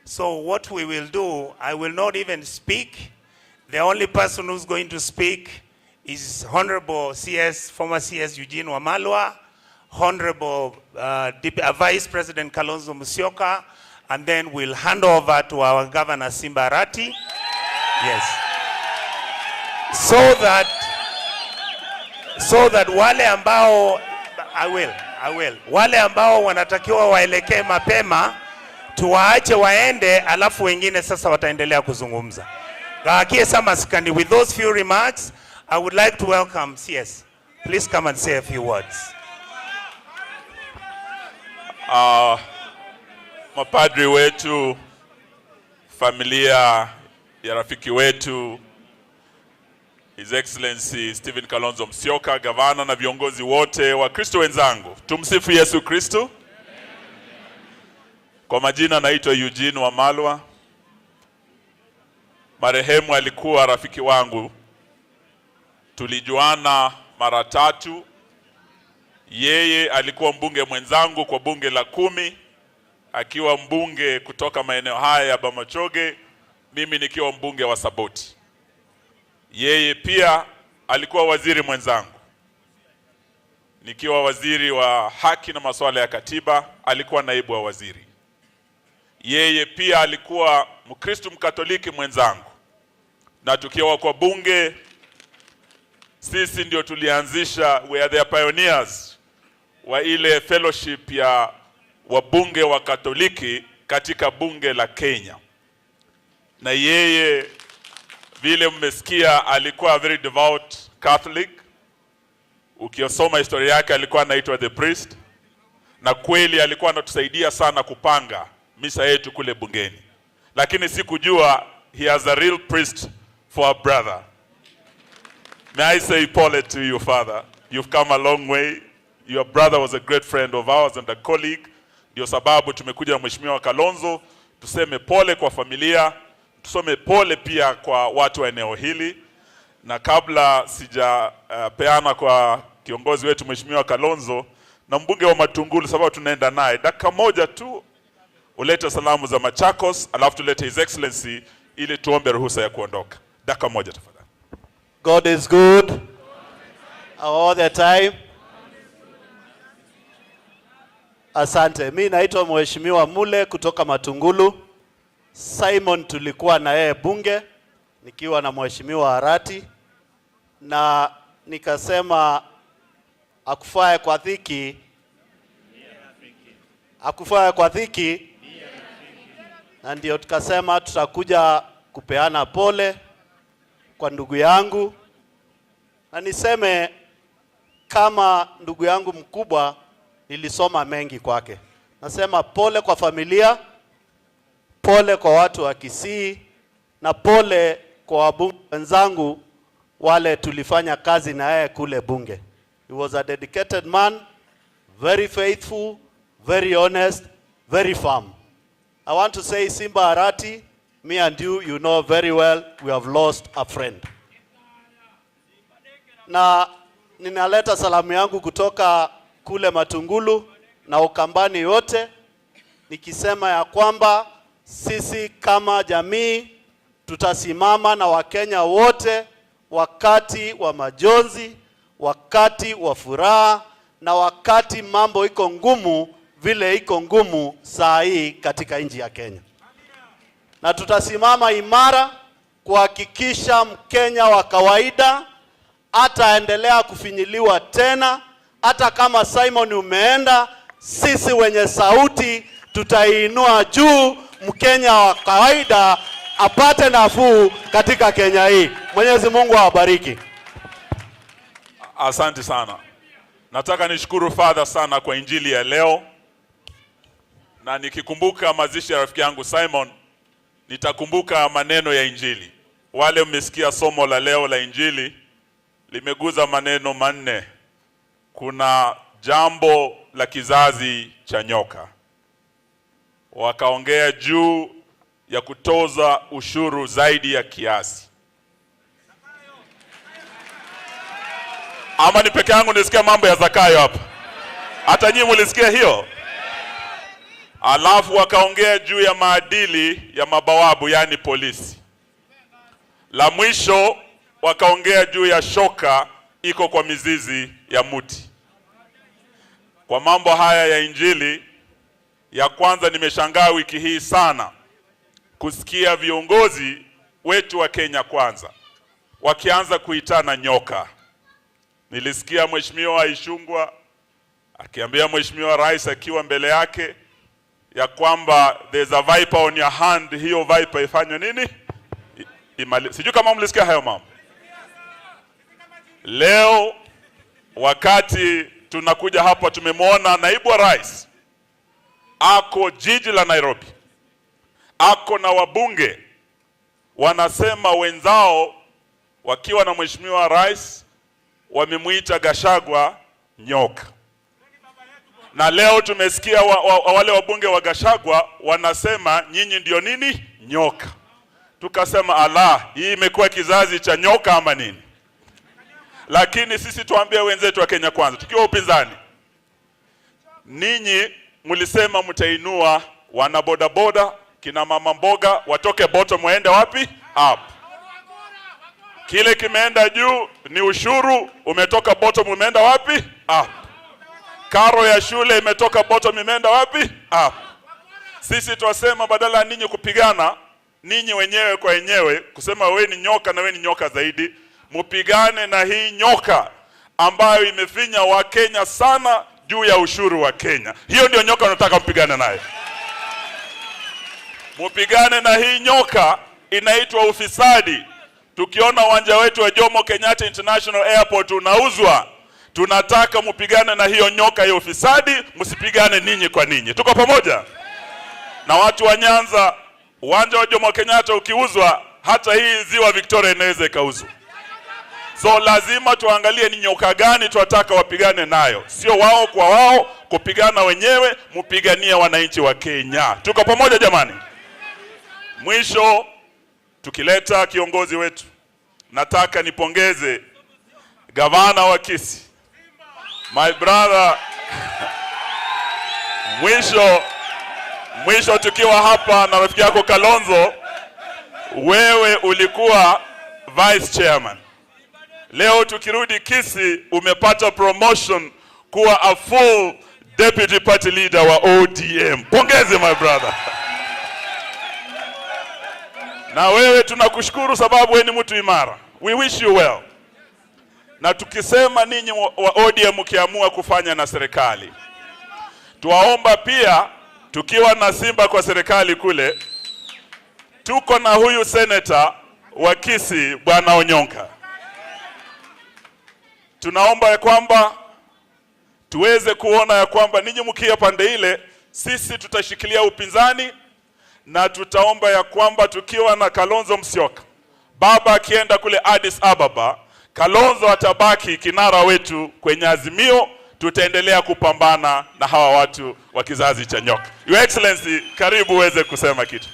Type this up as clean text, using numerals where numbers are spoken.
So what we will do, I will not even speak. The only person who's going to speak is Honorable CS, former CS Eugene Wamalwa, Honorable Vice President Kalonzo Musyoka, and then we'll hand over to our Governor Simba Arati. Yes. So that wale ambao I will. Wale ambao wanatakiwa waelekee mapema tuwaache waende, alafu wengine sasa wataendelea kuzungumza. Gaakie Samaskani, with those few remarks, I would like to welcome CS. Please come and say a few words. Mapadri wetu, familia ya rafiki wetu His Excellency Stephen Kalonzo Musyoka, gavana na viongozi wote wa Kristo wenzangu, tumsifu Yesu Kristo. Kwa majina naitwa Eugene Wamalwa. Marehemu alikuwa rafiki wangu, tulijuana mara tatu. Yeye alikuwa mbunge mwenzangu kwa bunge la 10, akiwa mbunge kutoka maeneo haya ya Bomachoge, mimi nikiwa mbunge wa Saboti. Yeye pia alikuwa waziri mwenzangu, nikiwa waziri wa haki na masuala ya katiba, alikuwa naibu wa waziri. Yeye pia alikuwa Mkristo Mkatoliki mwenzangu, na tukiwa kwa bunge sisi ndio tulianzisha, we are the pioneers wa ile fellowship ya wabunge wa Katoliki katika bunge la Kenya, na yeye vile mmesikia alikuwa very devout Catholic. Ukisoma historia yake alikuwa anaitwa the priest, na kweli alikuwa anatusaidia sana kupanga misa yetu kule bungeni, lakini sikujua he has a real priest for a brother. May I say pole to you, father. You've come a long way. Your brother was a great friend of ours and a colleague. Ndio sababu tumekuja na Mheshimiwa Kalonzo tuseme pole kwa familia, tuseme pole pia kwa watu wa eneo hili, na kabla sijapeana kwa kiongozi wetu Mheshimiwa Kalonzo na mbunge wa Matungulu, sababu tunaenda naye dakika moja tu, ulete salamu za Machakos, alafu tulete His Excellency ili tuombe ruhusa ya kuondoka. Dakika moja tafadhali. God is good all the time. Asante. Mi naitwa Mheshimiwa Mule kutoka Matungulu. Simon tulikuwa na yeye bunge nikiwa na Mheshimiwa Arati, na nikasema akufae kwa dhiki, akufae kwa dhiki, na ndio tukasema tutakuja kupeana pole kwa ndugu yangu, na niseme kama ndugu yangu mkubwa, nilisoma mengi kwake. Nasema pole kwa familia, pole kwa watu wa Kisii na pole kwa wabunge wenzangu wale tulifanya kazi na yeye kule bunge. He was a dedicated man, very faithful, very honest, very firm. I want to say Simba Arati, me and you, you know very well we have lost a friend. Na ninaleta salamu yangu kutoka kule Matungulu na Ukambani yote, nikisema ya kwamba sisi kama jamii tutasimama na Wakenya wote wakati wa majonzi, wakati wa furaha na wakati mambo iko ngumu vile iko ngumu saa hii katika nchi ya Kenya, na tutasimama imara kuhakikisha Mkenya wa kawaida hataendelea kufinyiliwa tena. Hata kama Simon umeenda, sisi wenye sauti tutaiinua juu, Mkenya wa kawaida apate nafuu katika Kenya hii. Mwenyezi Mungu awabariki. Asante sana. Nataka nishukuru Father sana kwa injili ya leo, na nikikumbuka mazishi ya rafiki yangu Simon nitakumbuka maneno ya injili. Wale mmesikia somo la leo la injili limeguza maneno manne. Kuna jambo la kizazi cha nyoka, wakaongea juu ya kutoza ushuru zaidi ya kiasi. Ama ni peke yangu nilisikia mambo ya Zakayo hapa? Hata nyinyi mlisikia hiyo? Alafu wakaongea juu ya maadili ya mabawabu, yaani polisi. La mwisho wakaongea juu ya shoka iko kwa mizizi ya muti. Kwa mambo haya ya Injili, ya kwanza nimeshangaa wiki hii sana kusikia viongozi wetu wa Kenya Kwanza wakianza kuitana nyoka. Nilisikia Mheshimiwa Ichung'wah akiambia Mheshimiwa Rais akiwa mbele yake ya kwamba there's a viper on your hand, hiyo viper ifanywe nini? Sijui kama mlisikia hayo mambo. Leo wakati tunakuja hapa tumemwona naibu wa rais ako jiji la Nairobi, ako na wabunge wanasema wenzao wakiwa na mheshimiwa rais wamemuita Gachagua nyoka, na leo tumesikia wale wabunge wa Gachagua wanasema nyinyi ndio nini, nyoka. Tukasema ala, hii imekuwa kizazi cha nyoka ama nini? Lakini sisi tuambie wenzetu wa Kenya Kwanza, tukiwa upinzani, ninyi mlisema mtainua wana bodaboda, kina mama mboga watoke bottom waende wapi? Up. Kile kimeenda juu ni ushuru, umetoka bottom umeenda wapi? Up. Karo ya shule imetoka bottom imeenda wapi? Up. Sisi twasema badala ya ninyi kupigana ninyi wenyewe kwa wenyewe, kusema we ni nyoka na we ni nyoka zaidi, mupigane na hii nyoka ambayo imefinya Wakenya sana juu ya ushuru wa Kenya. Hiyo ndio nyoka nataka mpigane naye. Mupigane na hii nyoka inaitwa ufisadi. Tukiona uwanja wetu wa Jomo Kenyatta International Airport unauzwa, tunataka mupigane na hiyo nyoka ya ufisadi, msipigane ninyi kwa ninyi. Tuko pamoja? Na watu wa Nyanza, uwanja wa Jomo Kenyatta ukiuzwa, hata hii ziwa Victoria inaweza ikauzwa. So lazima tuangalie ni nyoka gani tunataka wapigane nayo, sio wao kwa wao kupigana wenyewe, mupiganie wananchi wa Kenya. Tuko pamoja jamani? Mwisho, tukileta kiongozi wetu, nataka nipongeze gavana wa Kisii, my brother. Mwisho tukiwa hapa na rafiki yako Kalonzo, wewe ulikuwa vice chairman. Leo tukirudi Kisii umepata promotion kuwa a full deputy party leader wa ODM. Pongezi, my brother. Na wewe tunakushukuru sababu wewe ni mtu imara. We wish you well. Na tukisema ninyi wa ODM mkiamua kufanya na serikali, tuwaomba pia tukiwa na Simba kwa serikali kule, tuko na huyu senator wa Kisii, Bwana Onyonka. Tunaomba ya kwamba tuweze kuona ya kwamba ninyi mkia pande ile, sisi tutashikilia upinzani na tutaomba ya kwamba tukiwa na Kalonzo Musyoka, baba akienda kule Addis Ababa, Kalonzo atabaki kinara wetu kwenye Azimio. Tutaendelea kupambana na hawa watu wa kizazi cha nyoka. Your Excellency, karibu uweze kusema kitu.